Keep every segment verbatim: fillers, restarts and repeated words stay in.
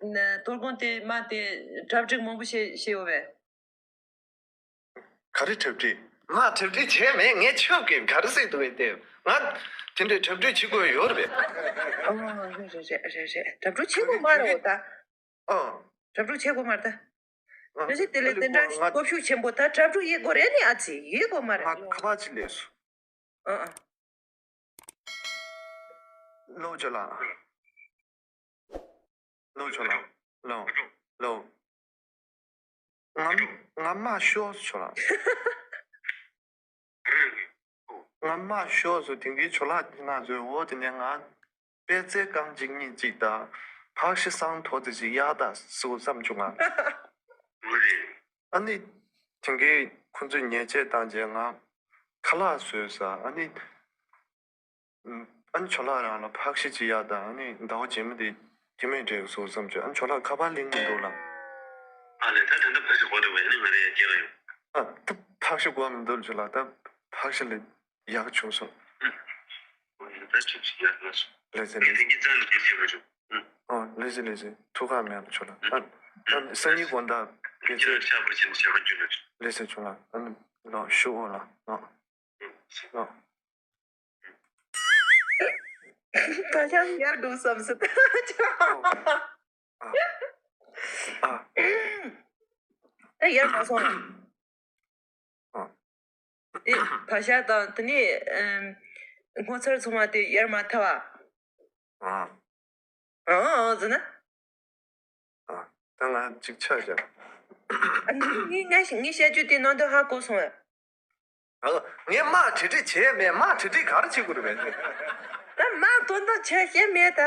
ན་དོ་དགོང་དེ་མ་དེ་གྲ་སྒྲིག་མང་པོ་བྱས་བྱས་ཡོད་པས། ག་རེ་གྲ་སྒྲིག་མ་གྲ་སྒྲིག་བྱས་མེད། ངས་ཆོབ་གི་ག་རེ་ཟེར་འདུག་ཨེ་དེ། ང་དེ་འདྲའི་གྲ་སྒྲིག་བྱེད་དགོས་ཡོད་རེད་པས། ཨ་རེད་རེད་རེད་རེད་རེད། གྲ་སྒྲིག་བྱེད་དགོས་མ་རེད་ད། ཨ། གྲ་སྒྲིག་བྱེད་དགོས་མ་རེད་ད། ཨ། མི་ཚེ་དེ་ལས་དེ་འདྲ་ང་སྟོབས་ཤུགས་ཆེན་པོ་ད་གྲ་སྒྲིག་ཡེད་དགོས་རེད་ནི་ཨ་ཙི་ཡེད་དགོས་མ་རེད། ང་ཁ་པར་ཅིག་སླེབས་སོང་། ཨ་ཨ། ལོ་ཅོ་ལགས། ལོ་ཅོ་ལགས། ལོ། ལོ། ང་ང་མ་ཤོར་སོང་ལགས། ང་མ་ཤོར་སོང་། དེང་གི་ཅོ་ལགས་དེ་ན་ཚོས་འོ་དེ་ནས་ང་པད་ཚལ་རྐང་གཅིག་གཉིས་གཅིག་དང་ཕག་ཤི་སྲང་ཐོག་དེ་ཅིག་གཡར་ད་ཟེར་བསམ་བྱུང་ང་། ཨ་ནི་དེང་གི་ཁོ་ཚོས་ཉེས་ཆད་བཏང་རྗེས་ང་ཁ་ལག་བཟོས་ས། ཨ་ནི། ཨ་ནི་ཅོ་ལགས་རང་ལ་ཕག་ཤི་ཅིག་གཡར་དང་། ཨ་ནི་ཟླ་བ་རྗེས་མ་དེ་སྐྱེ་དམན་འདྲེས་སོང་བསམ་བྱུང་། ཨ་ནི་ཅོ་ལགས་ཁ་པར་ལེན་གི་འདུག་ལགས། ཨ་ལས། ད་ད་ལྟ་ཕག་ཤི་དགོས་འདུག་པས། ཨ་ནི་ང་རང་ཡར་སྐྱེལ་ག་ཡོང་། ཨ། ད་ཕག་ཤི་དགོས་མི་འདུག་ཅོ་ལགས། ད་ཕག་ཤི་ལས་ཡག་བྱུང་སོང་། ཨ་ད་ཅིག་ཅིག་ཡར་ལ་སོང་། ལགས་སེ་ལགས་སེ། དེང་གི་རྩ་ནས་དེ་བྱེད་མ་བྱུང་། ཨ། ལགས་སེ་ལགས་སེ། ཐུགས་ཁག་མེད་ལགས་ཅོ་ལགས། ཨ། ཨ་སང་ཉིན་དགོང་དག་ཕན་ཚུན་ཤ་བོ་ཆེན་ཞེ་པོ་རྒྱུ་ལ། ལགས་སེ་ཅོ་ལགས། ཨ་ནི་ལགས་ཞུ་འོ་ལགས། ཨ། ལགས། ད་ཡང་ཡར་འགྲོ་བསམ་སྲིད། ཨ། ཨ། ད་ཡར་མ་སོང་། ཨ། དེ་ཕག་ཤ་དང་དེ་ནས་ཨམ། སྔོ་ཚལ་ཚང་མ་དེ་ཡར་མ་ཐལ་བ། ཨ། ཨང་ཨང་ཟེར་ན། ཨ། ད་ང་ཅིག་ཆ་བཞག་ཨ་ནི་ངས་ངས་ངས་བཤད་རྒྱུ་དེ་ནང་དུ་ཧ་གོ་སོང་ཨ། ཨ། ངས་དམག་གྲ་སྒྲིག་བྱས་མེད། དམག་གྲ་སྒྲིག་ག་རེ་བྱེད་དགོས་རེད་པས། ད་དམག་དོན་དག་བྱས་བཤད་མེད་ད།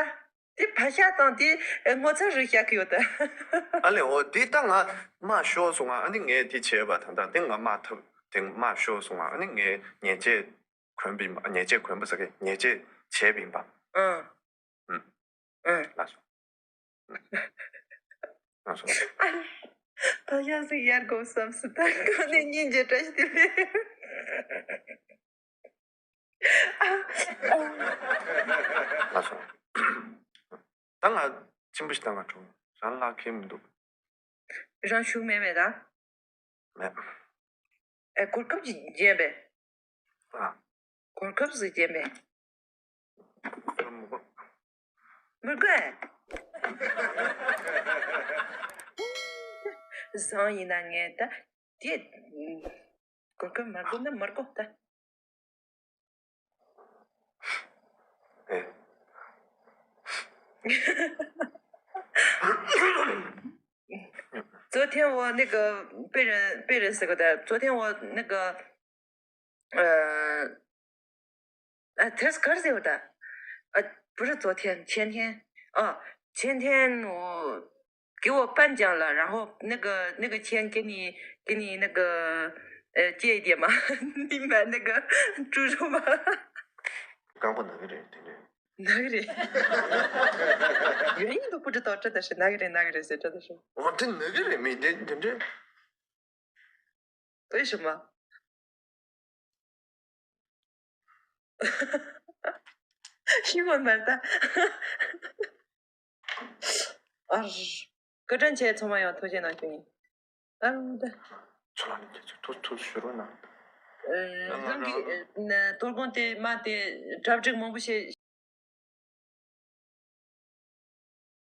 དེ་ཕག་ཤ་དང་དེ་སྔོ་ཚལ་རིགས་བཤད་གི་ཡོད་ད། ཨ་ལས། འོ་དེ་ད་ང་དམག་ཤོར་སོང་ང་། ཨ་ནི་ངས་དེ་བྱས་པ་ད་ད་དེ་ང་དམག་ཐུབ་དེ་དམག་ཤོར་སོང་ང་། ཨ་ནི་ངས་ཉེས་ཆད་གོན་པ་ཡིན་པ། ཉེས་ཆད་གོན་པ་ཟེར་གི། ཉེས་ཆད་བྱས་པ་ཡིན་པ། ཨང་། ཨུམ། ཨང་། ལགས་སོ། ལགས་སོ། ཨ་ནི། ད་ཡང་ཟིག་ཡར་དགོས་བསམ་སྲིད་ད། གོ་ནས་སྙིང་རྗེ་བཀྲ་ཤིས་བདེ་ལེགས། ལགས་སོ། ད་ང་གཅིན་པ་ཞིག་བཏང་ག་འགྲོ། རང་ལག་ཁེལ་མི་འདུག་རང་ཤུགས་མེད་མེད་ད། མེད། ཨེ། གོ་སྐབས་ཅིག་བརྗེད་པས། ཨ། གོ་སྐབས་ཟིག་བརྗེད་པས། མི་དགོས། མི་དགོས། བཟང་ཡིན་ན་ངས་ད་དེ། གོ་སྐབས་མ་དགོས་ན་མི་དགོས་ད། ཨེ།昨天我那个被人被人 ཟེར་གི་ད། 昨天我那个 呃，哎，他是 ཁར་ཟེར་བ་ད། 呃，不是昨天，前天。哦，前天我给我颁奖了，然后那个那个钱给你给你那个呃借一点嘛，你买那个猪肉嘛。རྐང་པ་ན་གི་རེད་དེ་འདྲས། ན་གི་རེད། 原因都不知道，真的是 ན་གི་རེད་ན་གི་རེད་ཟེར། 真的是 འོ་དེ་ན་གི་རེད། མི་དེ་དེ་འདྲས། 为什么？ཤི་བ་མ་ད། ཨར། བཀའ་དྲིན་ཆེ། ཚང་མ་ཡང་ཐུགས་རྗེ་གནང་ཞུ་ཡིན། ཨར་ད། ཚོ་ལ་ནི་ཁྱེད་ཚོ་ཐུགས་ཐུགས་ཞུ་རོགས་གནང་། ཨ། རང་གི་ཨ་ན་དོ་དགོང་དེ་མ་དེ་གྲ་སྒྲིག་མང་པོ་བྱས།